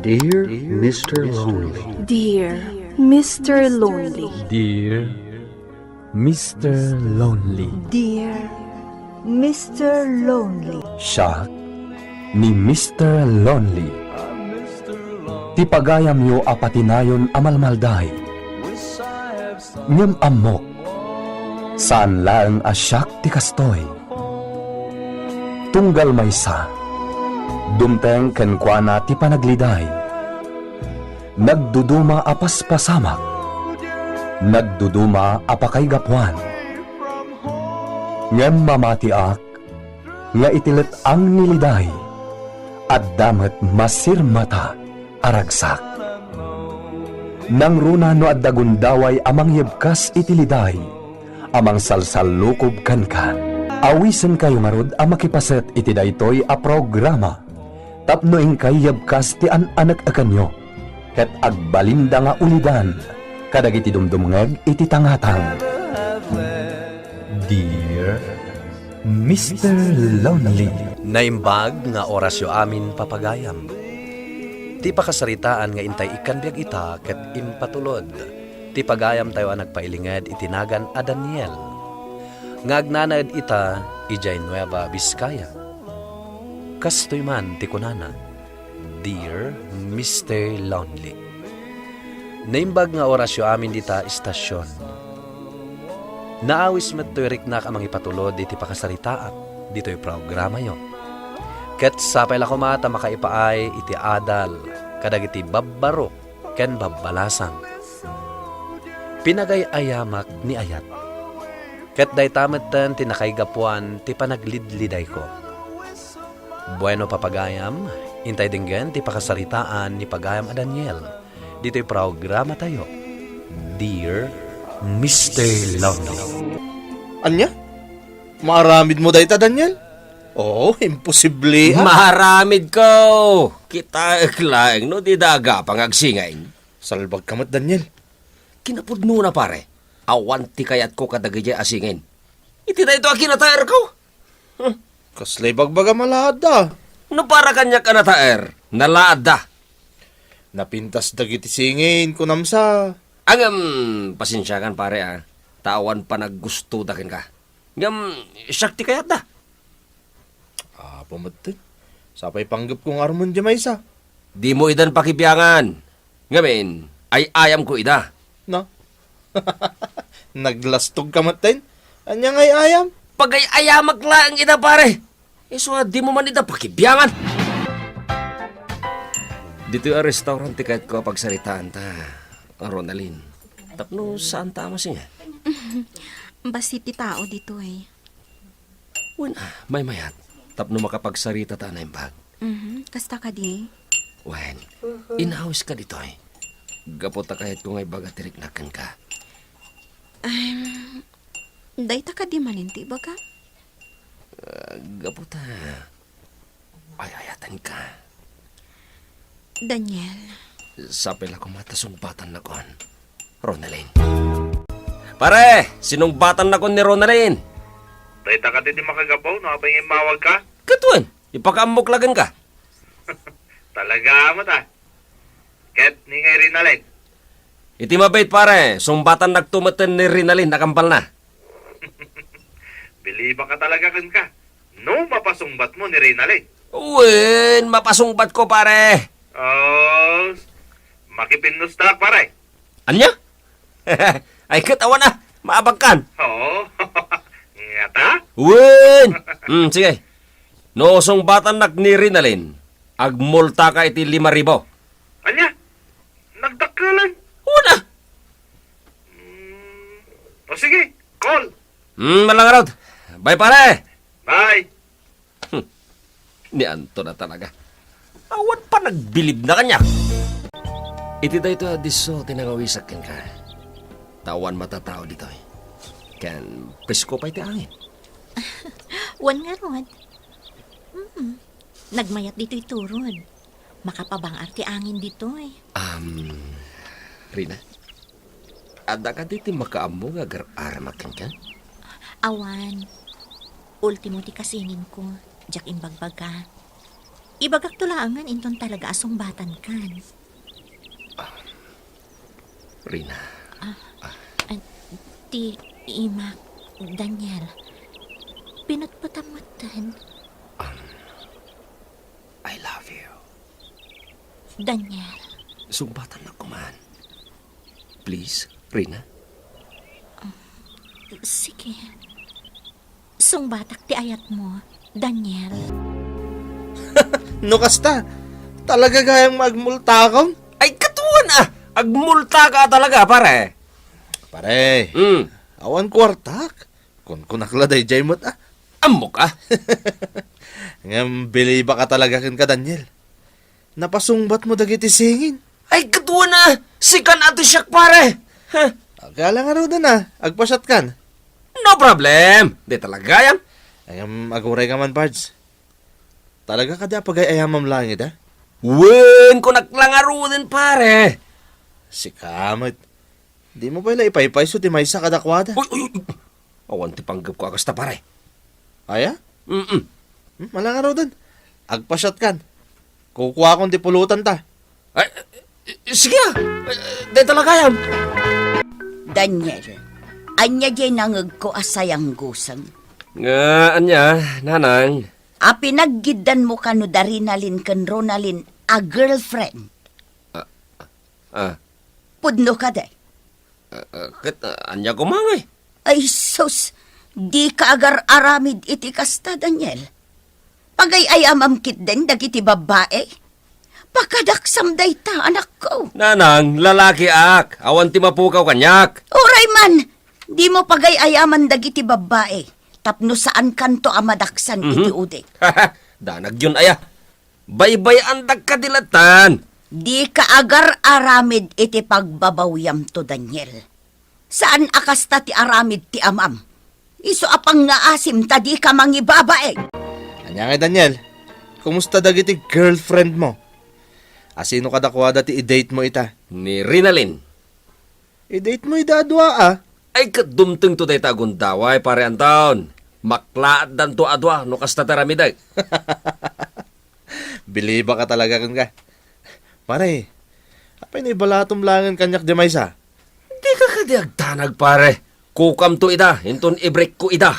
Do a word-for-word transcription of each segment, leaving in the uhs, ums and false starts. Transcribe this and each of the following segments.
Dear Mister Lonely. Dear Mister Lonely. Dear Mister Lonely. Dear Mister Lonely. Siak ni Mister Lonely. Ti pagayamyo a patinayon a malmalday. Ngem ammok, saan laeng a siak ti kastoy. Tunggal maysa, dumteng kenkuana ti panagliday. Nagduduma a paspasamak. Nagduduma a pakaigapuan. Ngem mamatiak nga iti let-ang ni liday, adda met masirmata a ragsak. Nangruna no adda gundaway a mangyebkas iti liday a mangsalsallukob kenka. Awisenkayo ngarud a makipaset iti daytoy a programa tapno inkay yebkas ti an-anek-ekenyo ket agbalinda nga ulidan kadagiti dumdumngeg iti tangatang. Dear Mister Lonely. Naimbag nga orasyo amin, papagayam. Ti pakasaritaan nga intay ikkan biag ita ket impatulod ti pagayamtayo a nagpailinged iti nagan a Daniel, nga agnanaed ita idiay Nueva Vizcaya. Kastoy man ti kunana, "Dear Mister Lonely." Naimbag nga orasyo amin dita istasion. Naawis met toy riknak a mangipatulod iti pakasaritaak ditoy programayo. Ket sapay la koma ta makaipaay iti adal kadagiti babbarok ken babbalasang. Pinagay-ayamak ni ayat. Ket dayta metten ti nakaigapuan ti panaglidlidayko. Bueno, papagayam, intay denggen ti pakasaritaan ni pagayam a Daniel ditoy programatayo, Dear Mister Lonely. Ania? Maaramidmo dayta, Daniel? Oh, imposible, ah. Maaramidko! Kitaek laeng no dida agapa nga agsingin. Salbagka met, Daniel. Kinapudnona, pare, awan ti kayatko kadagiti asingin. Iti daytoy a kinataerko. Hmm. Kasla ibagbagam a laadda? No para kaniak a nataer, nalaadda. Napintas dagiti singin, kunam sa. Ngem, pasensiakan, pare, a. Ta awan panaggustoda kenka. Ngem, siak ti kayatda. Apo metten. Sapay panggepko nga armen diay maysa. Dimo idan pakibiangan. Ngamin, ay-ayamko ida. Na? Naglastogka metten? Ania nga ay-ayam? Pagay-ayamak laeng ida, pare. Isu a dimo man ida pakibiangan. Ditoy a restaurant ti kayatko a pagsaritaanta, Ronaldin. Tapno saanta a masinga. Bassit ti tao ditoy. Wen, ah, maymayat. Tapno makapagsaritata a naimbag. Mhm, kasta kadi? Wen, inawiska ditoy. Gapu ta kayatko nga ibaga ti riknak kenka. Em, dayta kadi manen ti ibaga? Ah, gapu ta ay-ayatenka. Daniel. Sapay la koma ta sungbatannakon, Ronaldin. Pare, sinungbatannakon ni Ronaldin. Dayta kadi ti makagapu no apay nga immawagka? Ket wen, ipakaammok la kenka. Talaga met, ah. Ket ni ngay Rinalin? Iti mabit, pare, sungbatannakto metten ni Rinalin a kambalna. Bilibaka talaga kenka. No mapasungbatmo ni Rinalin. Wen, mapasungbatko, pare. Oh, makipinnustak, pare. Ania? Ay, ket awan a, maabagkan. Oo. Ngata? Wen! Hmm, sige. No sungbatannak ni Rinalin, agmultaka iti lima ribu. Ania? Nagdakkelan? Una! Mm, o sige, call. Hmm, malangarot. Bye, pare! Bye! Hmm. Ni Anton a talaga. Awan panagbilibna kaniak. Iti daytoy a disso ti nangawisak kenka. Ta awan matatao ditoy. Ken presko pay ti angin. Wen ngarud. Mm. Nagmayat ditoy turod. Makapabang-ar ti angin ditoy. Am, Rina, adda kadi ti makaammo nga agar-aramak kenka? Awan. Ultimo ti kasinginko, diak imbagbaga. Ibagakto laengen inton talaga a sungbatankan. Rina. Ah, ti imak, Daniel. Pinutputam metten. Um, I love you. Daniel. Sungbatannak koma. Please, Rina. Sige. Sungbatak ti ayatmo, Daniel. No kasta, talaga gayam nga agmultakon? Ay, katuan a! Agmultaka talaga, pare. Pare, Hmm. awan kuartak. Kunkunak la daydiay met, ah. Ammok, ah. Ngem bilibaka talaga kenka, Daniel. Napasungbatmo dagiti singin. Ay, katuan a! Sikan a ti siak, pare! Ha? Agala ngaruden a, agpasiatkan. No problem! Dayta la gayam. Ngem agurayka man, Pards. Talaga kadi a pagay-ayamam laeng ita? Wen, kunak la ngaruden, pare. Sika met. Dimo pay la ipaypayso ti maysa kadakuada. Uy, uy, uy. Awan ti panggepko a kasta, pare. Aya? Mm-mm. Hmm, ala ngaruden. Agpasiatkan. Kukuakon ti pulotanta. Ay, eh, sige a. Eh, dayta la gayam. Daniel, ania diay nangegko a sayangguseng? Nga, ania, nanang? A pinaggiddanmo kano da Rinalin ken Ronalin a girlfriend? Ah, ah. Pudno kadi? Ah, ah, ket, ah, ania koma ngay? Ay, sus! Dika agar-aramid iti kasta, Daniel. Pagay-ayamam ketdin dagiti babbai. Pakadaksam dayta, anakko. Nanang, lalakiak. Awan ti mapukaw kaniak. Uray man, dimo pagay-ayaman dagiti babbai. Tapno saankanto a madaksan Mhm. iti udi. Danagyon aya. Baybay-andak kadi lattan. Dika agar-aramid iti pagbabawiamto, Daniel. Saan a kasta ti aramid ti amam. Isu a pangngaasim ta dika mangibabain. Ania ngay, Daniel? Kumusta dagiti girlfriendmo? Asino kadakuada ti i-datemo ita? Ni Rinalin. I-datemo ida a dua, a? Ay, ket dumtengto dayta a gundaway, pare Anton. Maklaatdanto a dua no kasta ti aramidek. Bilibaka talaga kenka. Pare, apay no ibalatom laengen kaniak diay maysa? Dika kadi agdanag, pare. Kukamto ida, inton i-breakko ida.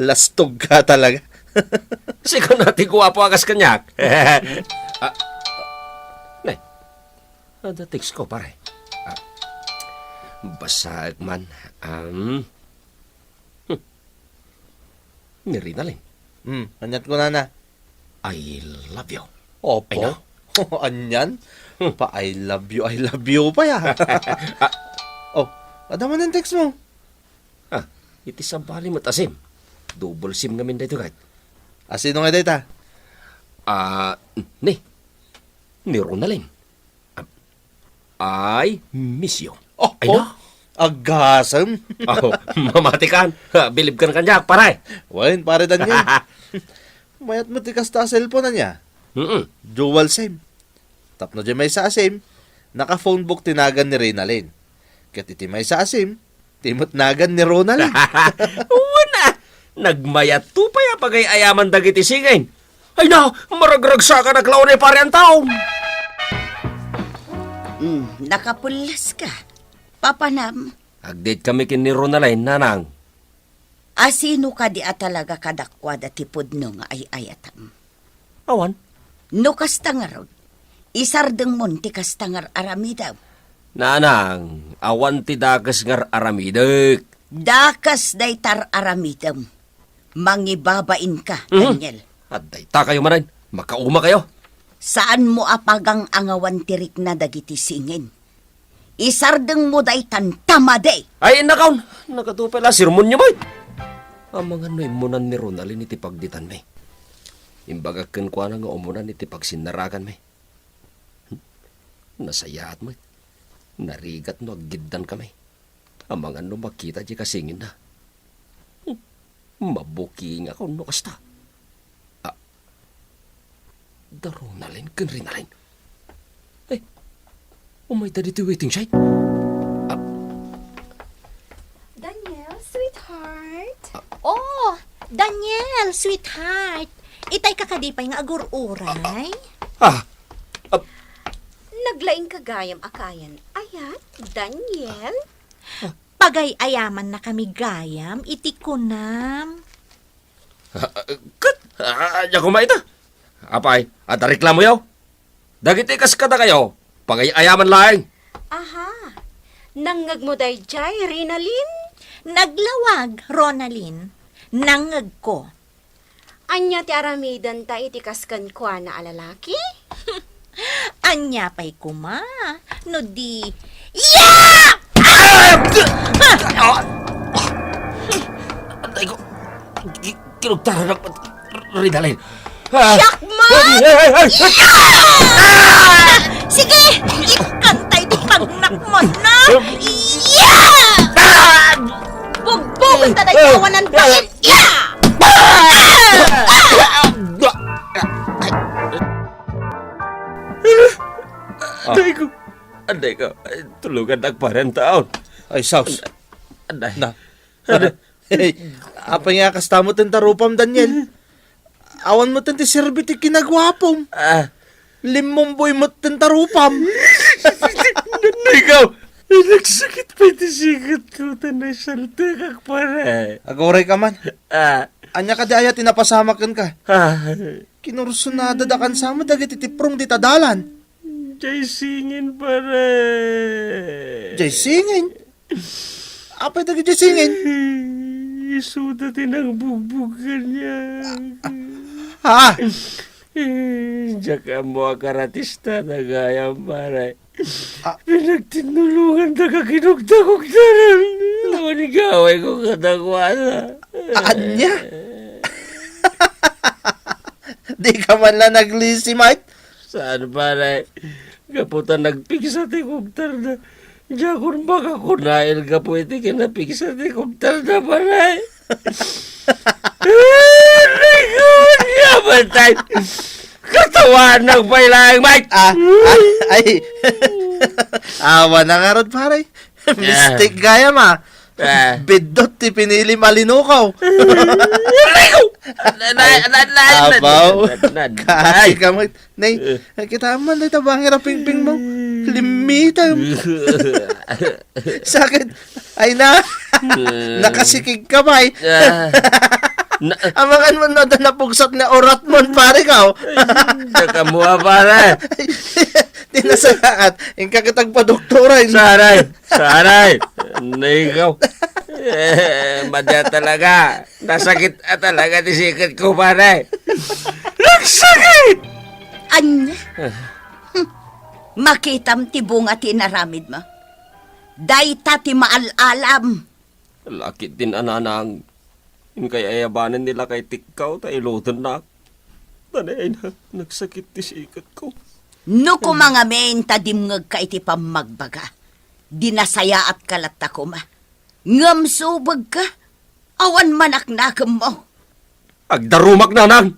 Lastogka talaga. Sika a ti guapo a kas kaniak. Ah, ne. Ada tekstko, pare. Ah, basaek man. Um, hmm. Ni Rinalin. Hmm, aniat kunana? "I love you." Opo. Ay, na. Anian? Hmm. Pa, "I love you, I love you" pay a. Ah. Oh, adda manen tekstmo? Ah, iti sabali met a sim. Double sim ngamin daytoy, ket. Asino nga dayta? Ah, ni, ni Ronalyn. "I miss you." Oh, ay, oh, na. Agasem. Oh, mamatikan. Ha, bilibkan kaniak, pare. Wen, pare Daniel. Mayat met ti kasta a cellphone ania. Mm-mm. Dual sim. Tapno diay maysa a sim, naka-phone book ti nagan ni Rinalyn. Ket iti maysa a sim, ti met nagan ni Ronalyn. Wen a, nagmayatto pay a pagay-ayaman dagiti singin. Ay na, maragragsakanak la unay, pare Anton. Hmm, nakapulleska. Papanam. Agdate kami ken ni Ronalyn, nanang. Asino kadi a talaga kadakuada ti pudno nga ay-ayatam? Awan. No kasta ngarud, isardengmon ti kasta nga ar-aramidem. Nanang, awan ti dakes nga ar-aramidek. Dakes dayta ar-aramidem. Mangibabainka, Mhm. Daniel. At dayta kayo manen, makauma kayo. Saanmo a pagang-angawan ti rikna dagiti singin. Isardengmo daytan ta madi. Ay, nakaw, nakatupay la sermonyo met. Amangan no immunan ni Ronalyn iti pagditanmi. Imbagak kenkuana nga umunan iti pagsinnaraganmi. Hmm? Nasayaat met. Narigat no aggiddan kami. Amangan no makita diay kasinginna. Hmm. Mabukingak no kasta. Ah, da Ronalyn ken Rinalyn. Eh, umayda ditoy waiting shed. Ah. Daniel, sweetheart. Ah. Oh, Daniel, sweetheart. Itay ka kadi pay nga agur-uray? Ah, ah. Naglaing ka gayam a kayan. Ayan, Daniel? Pagay-ayaman na kami gayam iti kunam. Ah, ah, ket, ah, ania koma ita? Apay, adda reklamoyo? Dagiti kas kadakayo, pagay-ayaman laeng. Aha. Nangngegmo daydiay, Rinalin? Naglawag, Ronalyn. Nangngegko. Ania ti aramidenta iti kas kenkuana a lalaki? Ania pay koma no di, ya! Ah! Ah! Atay ko, ki-, kinugtaranak, Ridalin. Ah! Siak man! Ay, ay, ay, ay! Ya! Sige! Ikantay ti pagnakman na! Ya! Ah! Bugbugan ta dayta awanan bakit! Ya! Ay ko. Anday ko. Ay, tulungan na agparentaon. Ay, sus. Anday. Na. Anday. Hey, apay nga kasta met ti tarupam, Daniel? Awan met ti serbi ti kinaguapom. Ah. Limmumboy met ti tarupam. Ikaw, nagsakit pay ti siketko, ta nasaltekak, pare. Aguray ka man. Ah. Ania kadi aya ti napasamak kenka? Ah. Kinursunada da kansaman dagiti tiprong dita dalan. Jay singin, pare. Jay singin? Apay dagiti singin? Isuda ti nangbugbog kaniak. Ha? Diak ammo a karatista na gayam, pare. Ah. Pinagtinnulongan da ka kinugdakugdanan. Awan gaway ko kadakuada. Ania? Di ka man la naglisi, Mike? Saan, pare? Gapu ta nagpigsa ti kubtar da. Diakon makakunail gapu iti kinapigsa ti kubtar da, pare. Aray ko, nga patay. Katawanak pay laeng, Mike. Ah, ay, ay. Awan na ngarud, pare. Mistake gayam, ah. Ah. Biddut ti pinili malinukaw. Aray ko! Anay, anay, anay, anay. Abaw. Anay, anay. Kasi ka mo. Nay, eh, kita man, nay, tabangir a pingping mo. Limitam. Sakit. Ay na. Eh. Nakasikig ka, bay. Ah. Na- Amangan mo na da napugsat nga urat mo, pare ka, oh. Ay, dakamu, ah, pare. Di na sa lahat. Ingka kitang padoktoran. Saray. Saray! Anay ko. Eh, madya talaga. Nasakit a talaga ti siket ko, pare. Nagsakit! Ania? Ah. Hmm. Makitam ti bunga ti inaramid mo. Dayta ti maal-alam. Lakit din, ananang. Inkay ayabanen ni lakay tikkaw ta ilutennak. Tanay ay na, nagsakit ti siketko. No koma ngamin ta dimngegka iti pammagbaga, di nasayaatka latta koma. Ngem subegka, awan manaknakemmo. Agdarumak, nanang!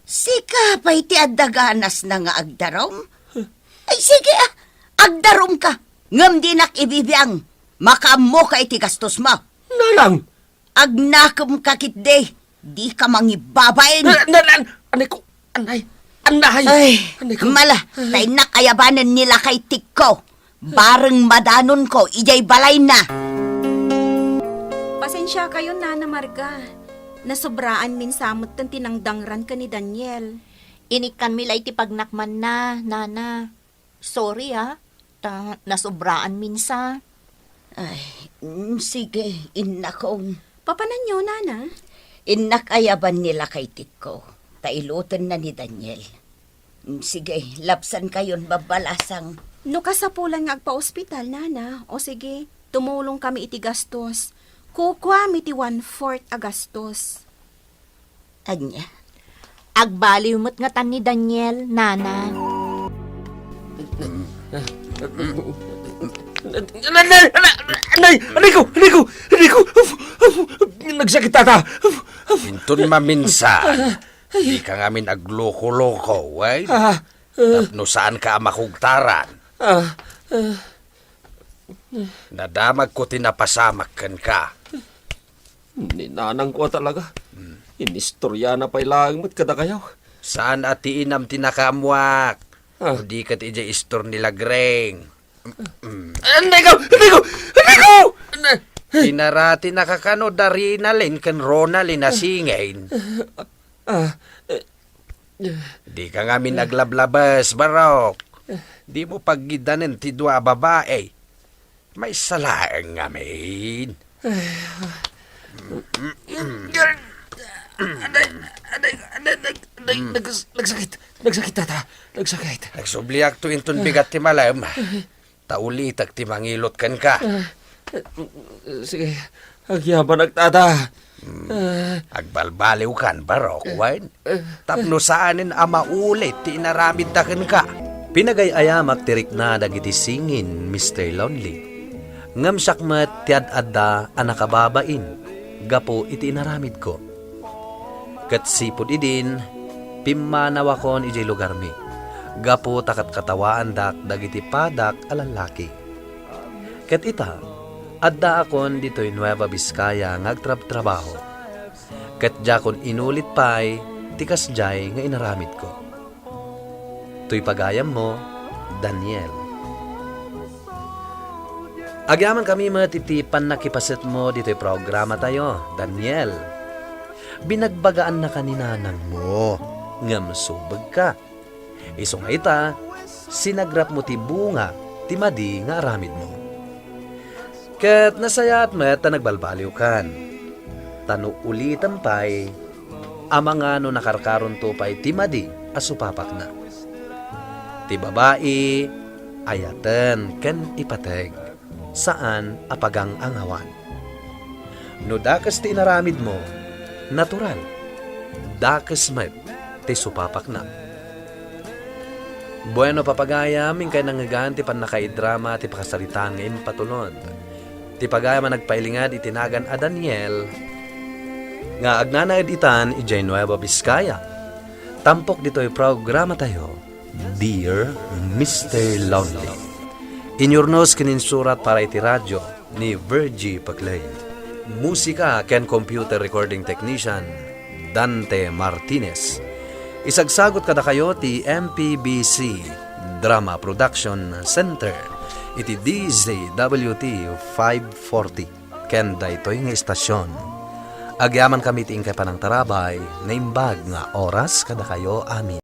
Sika pay ti adda ganasna nga agdarum? Ay, sige, ah, agdarumka, ngem dinak ibibiang. Makaammoka iti gastosmo. Nanang! Agnakemka ketdi, dika mangibabain. Na, na, na, anay ko, anay, anay. Ay, anay ko. Mala, ta innak ayabanen ni lakay tikko. Bareng madanonko idiay balayna. Pasensiakayon, Nana Marga. Nasobraan min sa metten ti nangdangran ken ni Daniel. Inikkanmi la iti pagnakmanna, Nana. Sorry, ah. Ta nasobraan minsa. Ay, mm, sige, innakon. Papananyo, Nana? Innak ayaban ni lakay tikko, ta ilutenna ni Daniel. Mm, sige, lapsankayon, babbalasang. No kasapulan nga agpa-ospital, Nana, o sige, tumulong kami iti gastos. Kukuami ti one-fourth a gastos. Ania? Agbaliw met ngatan ni Daniel, Nana. Anay, anay, anay, anay, anay ko, anay ko, anay ko. Nagsakit, tata. Inton maminsan, dika ngamin agloko-loko, ay? Ah, ah. Tapno saanka a makugtaran. Ah, ah. Nadamagko ti napasamak kenka. Ni nanangko a talaga. Hmm. Inistoriana pay laeng met kadakayo. Saan a ti inam ti nakaammoak. Ah. Di ket idiay istor ni Lagreng. Anay ko! Anay ko! Anay ko! Anay! Inaratinaka kano da Rinalin ken Ronalin a singin. Ah, eh, eh. Dika ngamin aglablabes, Barok. Dimo paggidanen ti dua a babae. Maysa laeng ngamin. Aday, aday, aday, nag-, nag-, nags-, nagsakit. Nagsakit, tata. Nagsakit. Nagsubliakto inton bigat ti malem. Ta ulitek ti mangilot kenka. Ah, sige, agyamanak, tata. Hmm. Ah. Agbalbaliwkan, Barok, wen? Tapno saanen a maulit ti inaramidda kenka. Pinagay-ayamak ti rikna dagiti singin, Mister Lonely. Ngem siak met ti ad-adda a nakababain gapu iti inaramidko. Ket sipud idin, pimmanawakon idiay lugarmi, gapu ta katkatawaandak dagiti padak a lallaki. Ket ita, addaakon ditoy Nueva Vizcaya nga agtrabtrabaho. Ket diakon inulit pay ti kasdiay nga inaramidko. Toy pagayammo, Daniel. Agyamankami met iti pannakipasetmo ditoy programatayo, Daniel. Binagbagaannaka ni nanangmo, ngem subegka. Isu nga ita, sinagrapmo ti bunga ti madi nga aramidmo. Ket nasayaat met ta nagbalbaliwkan. Ta no ulitem pay, amangan no nakarkaronto pay ti madi a supapakna. Ti babai, ayaten ken ipateg, saan a pagang-angawan. No dakes ti inaramidmo, natural, dakes met ti supapakna. Bueno, papagayam, inkay nangngegan ti pannakaidrama ti pakasaritaan nga impatulod. Ti pagayam a nagpailingad iti nagan a Daniel nga agnanaed itan idiay Nueva Vizcaya. Tampok ditoy programatayo, Dear Mister Lonely. Inyurnos ken insurat para iti radio ni Virgie Paclay. Musika ken computer recording technician, Dante Martinez. Isagsagot kadakayo ti M P B C Drama Production Center iti D Z W T five forty ken daytoy nga istasyon. Agyamankami ti inkay panangtarabay, naimbag nga oras kadakayo amin.